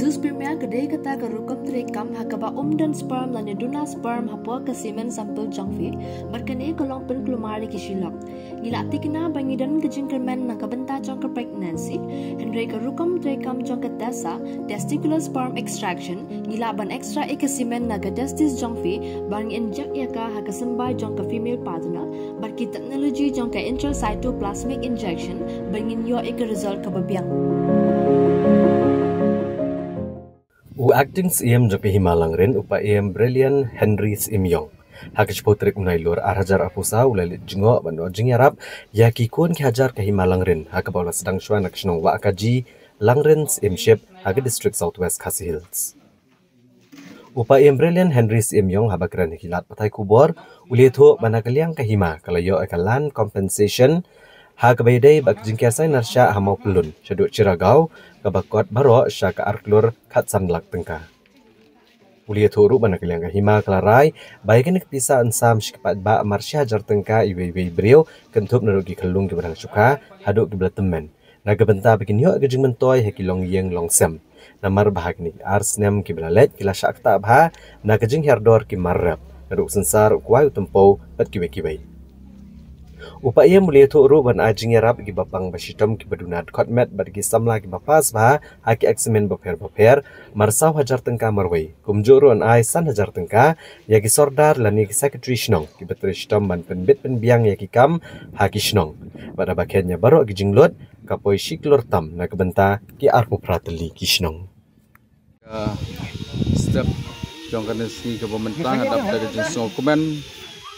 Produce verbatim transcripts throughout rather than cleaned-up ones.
Spermia ka dei kata ka rukom treikam ha kaba ym don sperm lane duna sperm hapoh ka semen sample jong phi, bad kane ka long pynkulmar ïa ki shilok. Ngi la tikna ba ngi don ka jingkyrmen na ka bynta jong ka pregnancy, hynrei ka rukom treikam jong ka TESA, testicular sperm extraction, ngi lah ban extract ïa ka semen na ka testis jong phi, ba ngi inject ïa ka ha ka symbai jong ka female partner, bad ki technology jong ka intracytoplasmic injection, ba ngin ïoh ïa ka result kaba biang. U Acting Syiem jong ka Hima Langrin, u Paiem Brilliant Henry Syiemiong, ha ka shiphew tarik u Nailur ar hajar arphew saw u la leit jngoh ban ïoh jingïarap ïa ki khun ki hajar ka Hima Langrin, ha kaba u la sdang shuwa na ka shnong Wahkaji, Langrin Syiemship, ha ka District South West Khasi Hills. U Paiem Brilliant Henry Syiemiong, haba kren ha ki lad pathai khubor, u la ïathuh ba na ka liang ka hima ka la ïoh ïa ka land compensation ha kaba ïadei bad ka jingker sainar shah ha Mawpyllun shaduh Shiragaw, kaba kot baroh sha ka ar klur khatsan lak tyngka. U la ïathuh ruh ba na ka liang ka hima ka la rai ba ïa kane ka pisa yn sam sha ki paidbah mar shi hajar tyngka iwei iwei i briew, kynthup naduh ki khyllung kiba dang shu kha haduh kiba la tymmen, na ka bynta ba kin ïoh ïa ka jingmyntoi ha ki longïing longsem. Namar ba ha kine ki ar snem kiba la leit ki la shah ktah bha na ka jinghiar dor ki mar rep naduh u synsar, u kwai, u tympew bad kiwei kiwei. U Paiem u la ïathuh ruh ban ai jingïarap ïa kiba pang ba shitom, kiba duna dkhot met bad ïa ki samla kiba pass bha ha ki eksamin bapher bapher, mar saw hajar tyngka marwei. Kumjuh ruh yn ai san hajar tyngka ïa ki sordar lane ki secretary shnong kiba trei shitom ban pynbit pynbiang ïa ki kam ha ki shnong, bad haba kheiñ ïa baroh ki jinglut, ka poi shi klur tam na ka bynta ki arphew phra tylli ki shnong. Ka step jong kane ka sngi kaba mynta nga dap da ka jingsngewkmen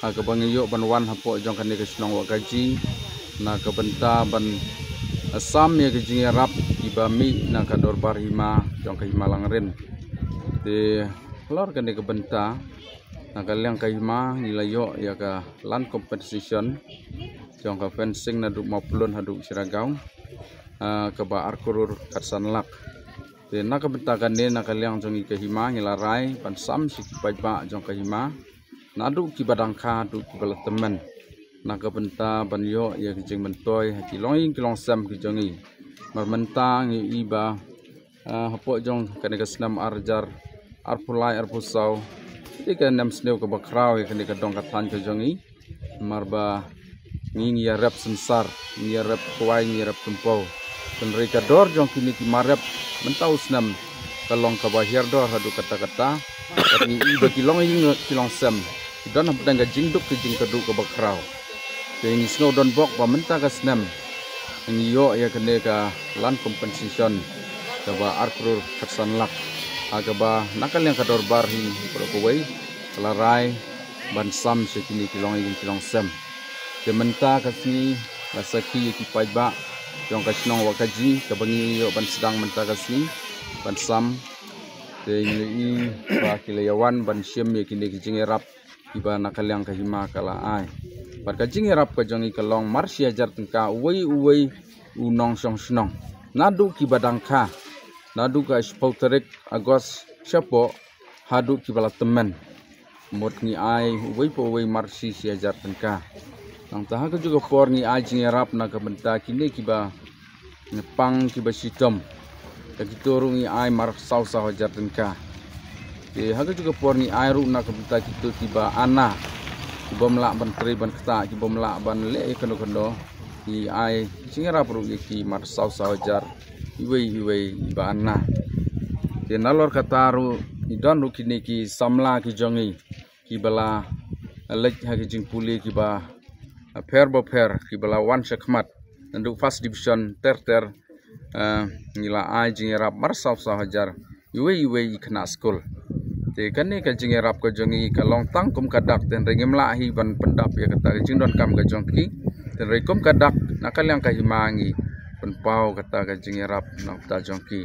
ha kaba ngi ïoh ban wan hapoh jong kane ka shnong Wahkaji na ka bynta ban sam ïa ka jingïarap kiba mih na ka dorbar hima jong ka Hima Langrin. Te halor kane ka bynta, na ka liang ka hima ngi la ïoh ïa ka land compensation jong ka fencing naduh Mawpyllun haduh Shiragaw, ah, kaba ar klur khatsan lak. Te na ka bynta kane, na ka liang jong ngi ka hima ngi la rai ban sam sha ki paidbah jong ka hima naduh kiba dang kha haduh kiba la tymmen, na ka bynta ban ïoh ïa ka jingmyntoi ha ki longïing ki longsem ki jong ngi. Mar mynta ngi i ba, ah, hapoh jong kane ka snem ar hajar arphew lai arphew saw, te ka nemsniew kaba khraw ïa kane ka dong ka thaiñ ka jong ngi. Namar ba ngi ngi ïarep synsar, ngi ïarep kwai, ngi ïarep tympew. Hynrei ka dor jong kine ki mar rep mynta u snem ka long kaba hiar dor haduh katta katta. Bad ngi i ba ki longïing ki longsem ki don hapdeng ka jingduk ka jingkyrduh kaba khraw. Te ngi sngew donbok ba mynta ka snem ngi ïoh ïa kane ka land compensation kaba ar klur khatsan lak, ha kaba na ka liang ka dorbar hi baroh kawei ka la rai ban sam sha kine ki longïing ki longsem. Te mynta ka sngi la sakhi ïa ki paidbah jong ka shnong Wahkaji kaba ngi ïoh ban sdang mynta ka sngi ban sam. Te ngi i ba ki la ïa wan ban shim ïa kine ki jingïarap kiba na ka liang ka hima ka la ai. Bad ka jingïarap ka jong ngi ka long mar shi hajar tyngka uwei uwei u nongshong shnong, naduh kiba dang kha naduh ka shiphew tarik August shapoh haduh kiba la tymmen. Mut ngi ai uwei pa uwei mar shi shi hajar tyngka. Nangta ha kajuh ka por ngi ai jingïarap na ka bynta kine kiba pang kiba shitom. Ka kito ruh ngi ai mar saw saw hajar tyngka. Te ha kajuh ka por ngi ai ruh na ka bynta kito kiba ana, kibym lah ban trei ban ktah, kibym lah ban leh ïa kano kano, ngi ai jingïarap ruh ïa ki mar saw saw hajar iwei iwei iba ana. Te nalor kata ruh ngi don ruh kine ki samla ki jong ngi kiba la leit ha ki jingpule kiba pher bapher, kiba la wan shakhmat naduh first division ter ter. Eh, ngi la ai jingïarap mar saw saw hajar iwei iwei i khynnah skul. Te kane ka jingïarap ka jong ngi ka long tang kum ka dak, te hynrei ngim lah hi ban pyndap ïa kata ka jingdonkam ka jong ki. Te hynrei kum ka dak, na ka liang ka hima ngi pynpaw kata ka jingïarap na ka bynta jong ki.